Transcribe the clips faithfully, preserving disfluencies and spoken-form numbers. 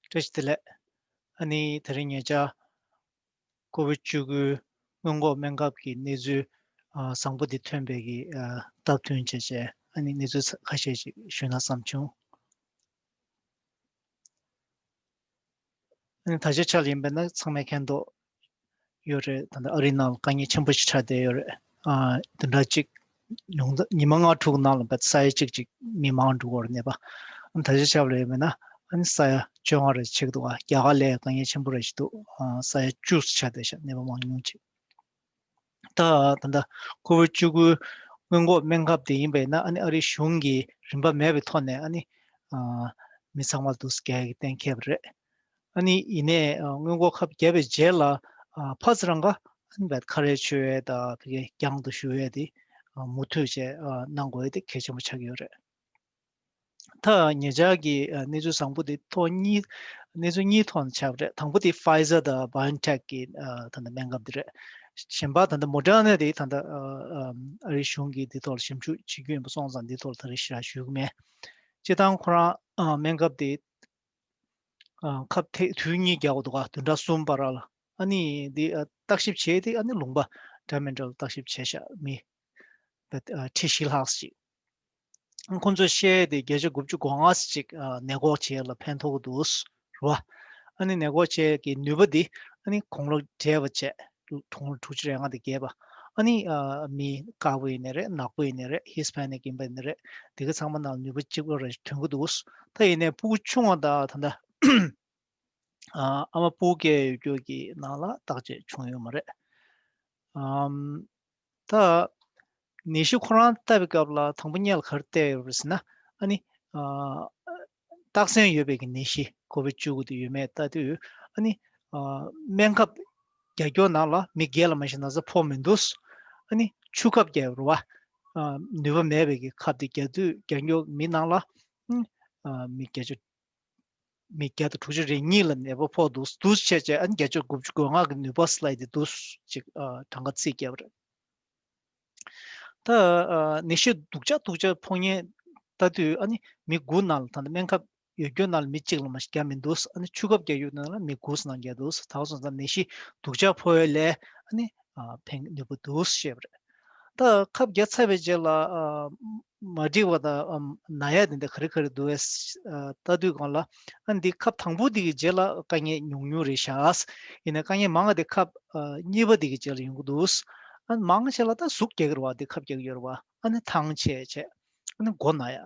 བཀྲ་ཤིས་བདེ་ལེགས། ཨ་ནི་དེ་རིང་ཉེ་ཆར་ཀོ་བིད་བཅུ་དགུ་སྔོན་འགོག་སྨན་ཁབ་ཀྱི་གནས་ཚུལ་ཨ་བཟང་པོ་འདི་ཐོན་པའི་གི་ཨ་སྟབས་བསྟུན་བྱས་བྱས་ཨ་ནི་གནས་ཚུལ་ཁ་ཤས་ཤིག་ཞུས་ན་བསམ་བྱུང་། ཨ་ནི་ད་ཆ་ཆ་ལ་ཡིན་པས་ན་ཚང་མས་མཁྱེན་རྟོགས་ཡོད་རེད། ད་ལྟ་ཨ་རིའི་ནང་ལ་དཀའ་ངལ་ཆེན་པོ་ཞིག་འཕྲད་བསྡད་ཡོད་རེད། ཨ་བདུན་ཕྲག་གཅིག་ཉུང་མཐའ་ཉི་མ་ལྔ་དྲུག་ནང་ལ་བས་ས་ཡ་གཅིག་གཅིག་མི་མང་འགྲོ་གི་ཡོད་རེད་ནད་པ། ཨ་ནི་ད་ཆ་ཆ་ལ་ཡིན་པས་ན་ཨ་ནི་ས་ཡ་བཅོ་ལྔ་རེ་ཆགས་འདུག་ཨ་རྒྱ་གར་ལས་དཀའ་ངལ་ཆེན་པོ་རེ་ཞིག་འདུག་ཨ་ས་ཡ་བཅུ་ཆགས་བསྡད་ཤག་ནད་པ་མང་ཉུང་ཅིག་ད་ད་ལྟ་ཀོ་བིད་བཅུ་དགུ་སྔོན་འགོག་སྨན་ཁབ་དེ་ཡིན་པས་ན་ཨ་ནི་ཨ་རིའི་གཞུང་གིས་རིན་པ་མེད་པའི་ཐོག་ནས་ཨ་ནི་ཨ་མི་ཚང་མ་ལ་དུས་སུ་རྒྱག་གི་གཏན་འཁེལ་བ་རེད། ཨ་ནི་ཡིན་ནའི་ཨ་སྔོན་འགོག་ཁབ་བརྒྱབ་པའི་རྗེས་ལ་ཨ་ཕར་ཚུར་རང་ག་ཨ་ནི་བས་ཁ་རས་མཆོད་ཡས་དང་བི་གེ་རྒྱང་དུ་ཞུ་ཡས་དེ་ཨ་མུ་མཐུད་བྱས་ཨ་གནང་དགོས་ཡས་དེ་གལ་ཆེན་པོ་ཆགས་ཀྱི་ཡོད་རེད། ད་ཉེ་ཆར་གྱི་ཨ་གནས་ཚུལ་བཟང་པོ་དེ་ཐོག་གཉིས། གནས་ཚུལ་གཉིས་ཐོག་ནས་ཆགས་པ་རེད། དང་པོ་དེ་Pfizer་དང་BioNTech་གི་ཨ་ད་ལྟ་སྨན་ཁབ་དེ་རེད། གཞན་པ་ད་ལྟ་Moderna་དེ་ད་ལྟ་ཨ་ཨ་ཨ་རིའི་གཞུང་གིས་འདི་ཐོག་ལ་ཞིབ་འཇུག་བྱེད་རྒྱུ་ཡིན་པ་སོང་ཙང་འདི་ཐོག་ལ་ད་རེས་ཞེ་དྲག་ཞུ་གི་མེད། སྤྱིར་བཏང་ཁོ་རང་ཨ་སྨན་ཁབ་དེ་ཨ་ཁབ་ཐེ་དུས་གཉིས་རྒྱག་དགོས་འདུག་ག་བདུན་ཕྲག་གསུམ་བར་ལ། ཨ་ནི་འདི་ཨ་བརྟག་ཞིབ་བྱས་ཏེ་ཨ་ནི་ལུང་པ་འདྲ་མི་འདྲ་ལ་བརྟག་ཞིབ་བྱས་ཤག་མི་ཨ་ཁྲི་བཞི་ལྷག་ཅིག་ཁོང་ཚོས་བཤད་དེ་བརྒྱ་ཆ་དགུ་བཅུ་གོ་ལྔ་ཅིག་ཨ་ནད་འགོག་བྱེད་ཡ་ལ་ཕན་ཐོགས་ཀྱི་འདུག་རེད་བ། ཨ་ནི་ནད་འགོག་བྱེད་ཀྱི་ནུས་པ་འདི་ཨ་ནི་དགུང་ལོ་བགྲེས་པ་བྱས། དགུང་ལོ་དྲུག་ཅུ་རེ་ལྔ་དང་བརྒལ་བ། ཨ་ནི་ཨ་མི་དཀར་པོ་ཡིན་ནའི་རེད། ནག་པོ་ཡིན་ནའི་རེད། ཧི་སི་པ་ནིག་ཡིན་པ་ཡིན་ནའི་རེད། དེ་ག་ཚང་མ་ནང་ལ་ནུས་པ་གཅིག་པ་རེ་ཐོན་གྱི་འདུག་ད་ཡིན་ནའི་སྤུ་གུ་ཆུང་བ་དང་ད་ལྟ་ཨ་ཨ་མ་སྤུ་གུ་སྐྱེས་ཡོད་རྒྱུ་གི་ནང་ལ་བརྟག་དཔྱད་བྱུང་ཡོད་མ་རེད། ཨམ། ད་ནད་གཞི་ཁོ་རང་ལྟ་བའི་སྐབས་ལ་དང་པོ་སྔོན་ལ་ག་རེ་བལྟས་ཡོད་རེད་ཟེར་ན། ཨ་ནི་ཨ་རྟགས་མཚན་ཡོད་པའི་གི་ནད་གཞི་ཀོ་བིད་བཅུ་དགུ་དེ་ཡོད་མེད་ལྟ་དུས། ཨ་ནི་ཨ་སྨན་ཁབ་རྒྱག་རྒྱུ་ནང་ལ་མི་བརྒྱད་ལ་མ་གཞི་ན་ཚ་ཕོག་མི་འདུག་ཨ་ནི་ཆུ་ཁབ་རྒྱག་རུ་བ་ཨ་ནུས་པ་མེད་པའི་གི་ཁབ་དེ་རྒྱག་དུས་རྒྱག་རྒྱུ་མི་ནང་ལ་ཨ་ནི་ཨ་མི་བརྒྱད་ཅུ་མི་བརྒྱ་དང་དྲུག་ཅུ་རེ་གཉིས་ལ་ནད་པ་ཕོག་འདུག་འདུག་བྱས་བྱས་ཨ་ནི་བརྒྱ་ཆ་དགུ་བཅུ་གོ་ལྔ་གི་ནུས་པ་སླེབས་ཏེ་འདུག་ཅིག་ཨ་གྲངས་ཀ་རྩིས་བརྒྱབ་པ་རེད། ད་ཨ་ནད་གཞི་སྡུག་ཅག་སྡུག་ཅག་ཕོག་མཁན་ལྟ་དུས་ཨ་ནི་མི་དགུ་ནང་ལ་ད་ལྟ་སྨན་ཁབ་ཡོད་རྒྱུ་ནང་ལ་མི་གཅིག་ལ་མ་གཞི་བརྒྱབ་མི་འདུག་ཨ་ནི་ཆུ་ཁབ་རྒྱག་ཡོད་ནང་ལ་མི་དགུ་ནང་བརྒྱབ་འདུག་ད་ག་སོང་ཙང་ནད་གཞི་སྡུག་ཅག་ཕོག་ཡ་ལས་ཨ་ནི་ཨ་ཕན་ནུས་པ་འདུག་བཤད་པ་རེད། ད་ཁབ་བརྒྱབ་ཚར་བའི་རྗེས་ལ་ཨ་མ་འགྲིག་པ་དང་ཨམ་ན་ཡ་དེ་འདྲ་ག་རེ་ག་རེ་འདུག་བས་ཨ་ལྟ་དུས་སྒང་ལ་ཨ་འདི་ཁབ་དང་པོ་འདི་གི་རྗེས་ལ་དཀའ་ངལ་ཉུང་ཉུང་རེད་ཤག་ཡིན་ན་དཀའ་ངལ་མང་བ་དེ་ཁབ་ཨ་གཉིས་པ་འདི་གི་རྗེས་ལ་ཡོང་གི་འདུག་ཨ་མང་ཆེ་ལ་ད་ཟུག་རྒྱག་གི་རེད་བ། འདི་ཁབ་རྒྱག་གི་ཡོད་རེད་བ། ཨ་ནི་ཐང་ཆད་བྱས་ཨ་ནི་མགོ་ན་ཡ།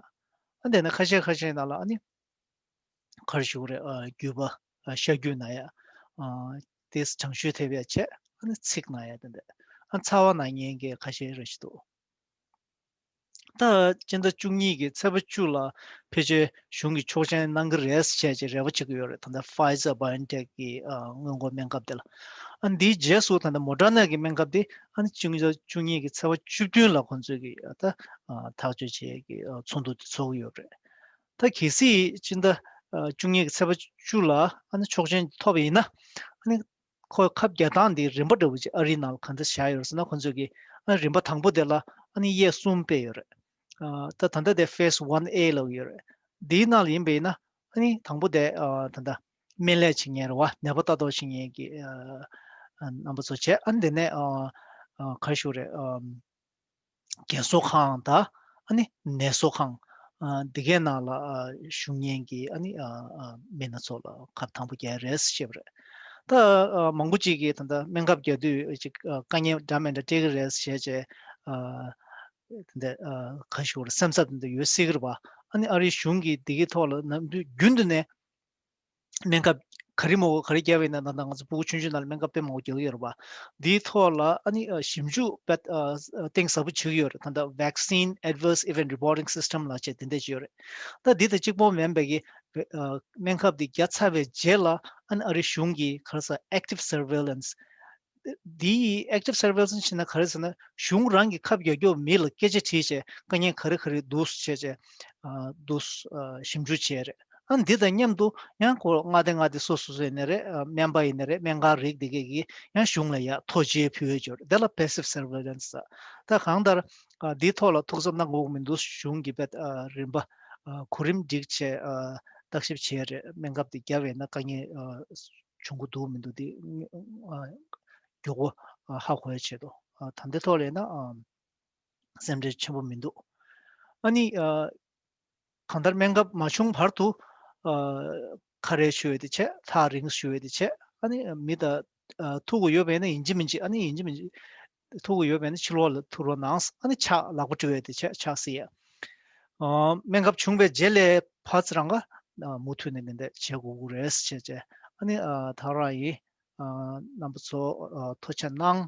ཨ་དེ་ནས་ཁ་ཤས་ཁ་ཤས་ནང་ལ་ཨ་ནི་ག་རེ་ཞུ་གི་རེད། ཨ་རྒྱུས་པ་ཨ་ཤ་རྒྱུས་ན་ཡ། ཨ་དེས་བྱང་ཤུལ་ཐེབས་ཡ་བྱས་ཨ་ནི་ཚིགས་ན་ཡ་དེ་འདྲ། ཨ་ཚ་བ་ན་མཁན་གྱི་ཁ་ཤས་རེ་ཞིག་འདུག་ད་སྤྱི་ཟླ་བཅུ་གཉིས་ཀྱི་ཚེས་པ་བཅུ་ལ་ཕལ་ཆེར་གཞུང་གིས་ཆོག་མཆན་གནང་གི་རེད་ཟེར་བྱས་རེ་བ་བྱེད་ཀྱི་ཡོད་རེད། ད་ལྟ་Pfizer BioNTech་གི་ཨ་སྔོན་འགོག་སྨན་ཁབ་དེ་ལ། ཨ་འདིའི་རྗེས་སུ་ད་ལྟ་Moderna་གི་སྨན་ཁབ་དེ་ཨ་ནི་སྤྱི་ཟླ་བཅུ་གཉིས་ཀྱི་ཚེས་པ་བཅུ་བདུན་ལ་ཁོང་ཚོས་ཀྱི་ཨ་ད་ཨ་ཐག་གཅོད་བྱེད་ཡས་ཀྱི་ཨ་ཚོགས་འདུ་དེ་ཚོགས་ཀྱི་ཡོད་རེད། ད་གལ་སྲིད་སྤྱི་ཟླ་ཨ་བཅུ་གཉིས་ཀྱི་ཚེས་པ་བཅུ་ལ་ཨ་ནི་ཆོག་མཆན་ཐོབ་པ་ཡིན་ན་ཨ་ནི་ཁོ་ཁབ་རྒྱག་སྟངས་འདི་རིམ་པ་འདྲ་བོ་ཅིག་ཨ་རིའི་ནང་ལ་ག་འདྲ་བཞག་ཡོད་རེད་ཟེར་ན། ཁོ་ཚོས་ཀྱི་ཨ་རིམ་པ་དང་པོ་དེ་ལ་ཨ་ནི་གཡས་གསུམ་སྤེལ་ཡོད་རེད། ཨ་ད་ད་ལྟ་དེ་Phase One A་ལབ་ཡོད་རེད། འདིའི་ནང་ལ་ཡིན་པ་ཡིན་ན་ཨ་ནི་དང་པོ་དེ་ཨ་ད་ལྟ་སྨན་ལས་བྱེད་མཁན་རེད་བ། ནད་པ་ལྟ་རྟོག་བྱེད་མཁན་གྱི་ཨ་ཨ་རྣམ་པ་ཚོ་བྱས། ཨ་ནི་དེ་ནས་ཨ་ཨ་ག་རེ་ཞུ་རེད། ཨ་རྒན་གསོ་ཁང་དང་ཨ་ནི་ནད་གསོ་ཁང་ཨ་འདི་གའི་ནང་ལ་ཨ་བཞུགས་མཁན་གྱི་ཨ་ནི་ཨ་ཨ་མི་སྣ་ཚོ་ལ་ཁབ་དང་པོ་རྒྱག་རེད་ཟེར་བཤད་པ་རེད། ད་ཨ་མང་པོ་ཅིག་གིས་ད་ལྟ་སྨན་ཁབ་རྒྱག་དུས་ཅིག་ཨ་དཀའ་ངལ་འདྲ་མི་འདྲ་འཕྲད་ཀྱི་རེད་ཟེར་བྱས་བྱས་ཨ་དེ་འདྲ་ཨ་ག་རེ་ཞུ་དགོས་རེད། སེམས་འཚབ་དེ་འདྲ་ཡོད་སྲིད་ཀྱི་རེད་པ། ཨ་ནི་ཨ་རིའི་གཞུང་གིས་འདི་གའི་ཐོག་ལ་ནམ་དུས་རྒྱུན་དུ་ནས་སྨན་ཁབ་ག་རེ་མོ་ག་རེ་བརྒྱབ་ཡིན་ན། ད་ལྟ་ང་ཚོ་ཕྲུ་གུ་ཆུང་ཆུང་ནང་ལ་སྨན་ཁབ་དཔེ་མང་པོ་རྒྱག་གི་ཡོད་རེད་པ། འདིའི་ཐོག་ལ་ཨ་ནི་ཨ་ཞིབ་འཇུག་དཔེ་ཨ་གཏིང་ཟབ་པོ་བྱེད་ཀྱི་ཡོད་རེད། ད་ལྟ་Vaccine Adverse Event Reporting System་ལབ་བྱས་དེ་འདྲ་ཅིག་ཡོད་རེད། ད་འདི་དང་གཅིག་པོ་མིན་པའི་གི་ཨ་སྨན་ཁབ་འདི་བརྒྱབ་ཚར་བའི་རྗེས་ལ་ཨ་ནི་ཨ་རིའི་གཞུང་གིས་ག་རེ་ཟེར་Active Surveillance། འདིའི་Active Surveillance་བྱས་ན་ག་རེ་ཟེར་ན། གཞུང་རང་གིས་ཁབ་རྒྱག་རྒྱུ་མི་ལ་སྐད་ཆ་དྲིས་བྱས་དཀའ་ངལ་ག་རེ་ག་རེ་འདུག་བྱས་བྱས་ཨ་འདུག་ཨ་ཞིབ་འཇུག་བྱས་རེད། ཨ་འདི་དང་མཉམ་དུ་ཡང་ཁོ་མངའ་སྡེ་མངའ་སྡེ་སོ་སོ་སོ་ཡིན་ནའི་རེད། ཨ་སྨན་པ་ཡིན་ནའི་རེད། སྨན་ཁང་རིགས་འདི་གས་ཀྱིས་ཡང་གཞུང་ལ་ཡ་ཐོ་འགོད་ཕུལ་ཡས་ཅིག་ཡོད་རེད། དེ་ལ་Passive Surveillance་ཟེར། ད་གང་ལྟར་ཨ་འདིའི་ཐོག་ལ་ཐུགས་འཚབ་གནང་དགོས་ཀྱི་མི་འདུག་གཞུང་གིས་དཔེ་ཨ་རིམ་པ་ཨ་གོ་རིམ་སྒྲིག་བྱས་ཨ་ བརྟག་ཞིབ་བྱས་རེད། སྨན་ཁབ་དེ་བརྒྱབ་པས་ན་དཀའ་ངལ་ཨ་བྱུང་གི་འདུག་མི་འདུག་དེ་ཨ་མགྱོགས་པོ་ཨ་ཧ་གོ་ཡ་ཆེད་དུ་ཨ་ད་ལྟའི་ཐོག་ལ་ཡིན་ན་ཨ་སེམས་ཁྲལ་ཆེན་པོ་མི་འདུག་ཨ་ནི་ཨ་གང་ལྟར་སྨན་ཁབ་མ་བྱུང་བར་དུ་ཨ་ཁ་རས་ཞུ་ཡས་དེ་བྱས། ཐག་རིང་ཞུ་ཡས་དེ་བྱས། ཨ་ནི་མི་དང་ཨ་ཐུག་གི་ཡོད་པས་ན་ཡིན་གཅིག་མིན་གཅིག་ཨ་ནི་ཡིན་གཅིག་མིན་གཅིག་ཐུག་གི་ཡོད་པས་ན་ཕྱི་ལོགས་ལ་ཐུག་རོགས་གནང་། ཨ་ནི་ཕྱག་ལག་པ་བཀྲུ་ཡས་དེ་བྱས། ཕྱག་བསིལ་ཡས། ཨ་སྨན་ཁབ་བྱུང་བའི་རྗེས་ལ་ཕར་ཚུར་རང་ག་ཨ་མུ་མཐུད་ནས་འདི་འདྲ་བྱེད་དགོས་ཀྱི་རེད་ཟེར་བྱས་བྱས། ཨ་ནི་ཨ་ད་རང་ཡིན། ཨ་རྣམ་པ་ཚོ་ཨ་ཐུགས་རྗེ་གནང་